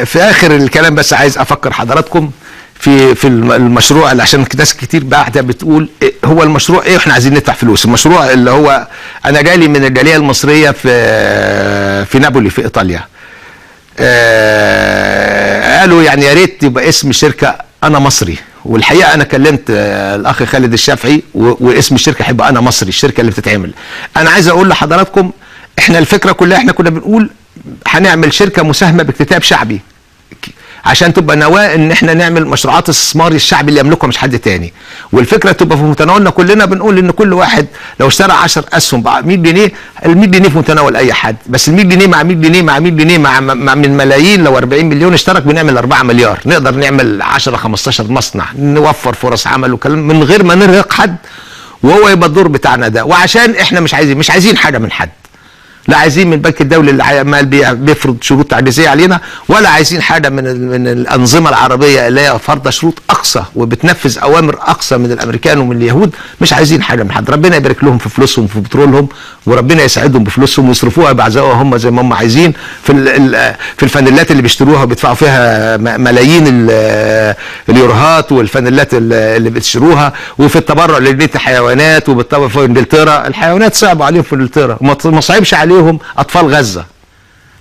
في اخر الكلام بس عايز افكر حضراتكم في المشروع، اللي عشان ناس كتير بعد بتقول إيه هو المشروع، ايه احنا عايزين ندفع فلوس. المشروع اللي هو انا جالي من الجالية المصرية في نابولي في ايطاليا، قالوا يعني يا ريت يبقى اسم الشركة انا مصري. والحقيقة انا كلمت الاخ خالد الشافعي واسم الشركة هيبقى انا مصري، الشركة اللي بتتعمل. انا عايز اقول لحضراتكم احنا الفكرة كلها، احنا كنا بنقول هنعمل شركة مساهمة باكتتاب شعبي عشان تبقى نواه ان احنا نعمل مشروعات استثمار الشعبي اللي يملكها مش حد تاني، والفكرة تبقى في متناولنا كلنا. بنقول ان كل واحد لو اشترى 10 اسهم ب 100 جنيه، ال 100 جنيه في متناول اي حد، بس ال 100 جنيه مع 100 جنيه مع 100 جنيه مع من ملايين، لو 40 مليون اشترك بنعمل 4 مليار، نقدر نعمل 10 15 مصنع، نوفر فرص عمل وكلام من غير ما نرهق حد، وهو يبقى الدور بتاعنا ده. وعشان احنا مش عايزين حاجة من حد، لا عايزين من البنك الدولي اللي عمال بيفرض شروط تعجيزية علينا، ولا عايزين حاجة من الانظمة العربية اللي هي فرض شروط اقصى وبتنفذ اوامر اقصى من الامريكان ومن اليهود. مش عايزين حاجة من حد، ربنا يبارك لهم في فلوسهم وفي بترولهم، وربنا يساعدهم بفلوسهم ويصرفوها بعزائها هم زي ما هم عايزين في الفانيلات اللي بيشتروها وبيدفعوا فيها ملايين اليورهات، والفانيلات اللي بتشتروها، وفي التبرع لجنينه الحيوانات، وبالتبرع في انجلترا. الحيوانات صعب عليهم في انجلترا، وما صعبش عليهم اطفال غزة.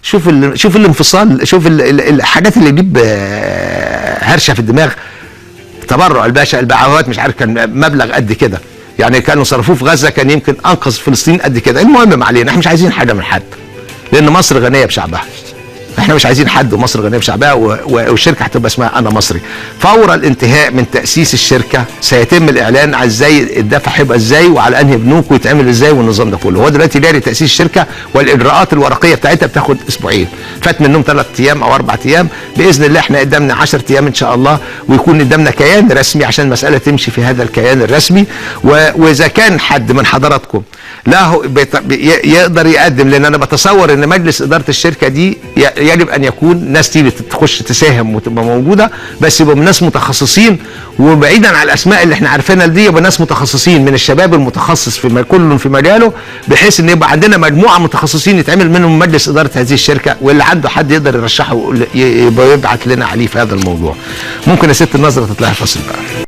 شوف الانفصال، شوف الحاجات اللي تجيب هرشه في الدماغ. تبرع الباشا البعوات مش عارف كان مبلغ قد كده، يعني كانوا صرفوه في غزة كان يمكن انقذ فلسطين قد كده. المهم ما علينا، احنا مش عايزين حاجة من حد، لان مصر غنية بشعبها. احنا مش عايزين حد، ومصر غنية بشعبها، والشركة هتبقى اسمها انا مصري. فور الانتهاء من تاسيس الشركة سيتم الاعلان على ازاي الدفع هيبقى ازاي، وعلى انهي بنوك، ويتعمل ازاي، والنظام ده كله. هو دلوقتي جاري تاسيس الشركة، والاجراءات الورقية بتاعتها بتاخد اسبوعين، فات منهم 3 ايام او 4 ايام. باذن الله احنا قدامنا 10 ايام ان شاء الله، ويكون قدامنا كيان رسمي عشان المسالة تمشي في هذا الكيان الرسمي. واذا كان حد من حضراتكم له يقدر يقدم، لان انا بتصور ان مجلس ادارة الشركة دي يجب ان يكون ناس تيجي تخش تساهم وتبقى موجودة، بس يبقوا ناس متخصصين، وبعيدا عن الاسماء اللي احنا عارفينها دي، يبقى ناس متخصصين من الشباب المتخصص في كل في مجاله، بحيث ان يبقى عندنا مجموعة متخصصين يتعمل منهم مجلس ادارة هذه الشركة، واللي عنده حد يقدر يرشحه يبقى يبعت لنا عليه في هذا الموضوع. ممكن يا ست النظرة تطلعي فاصل بقى.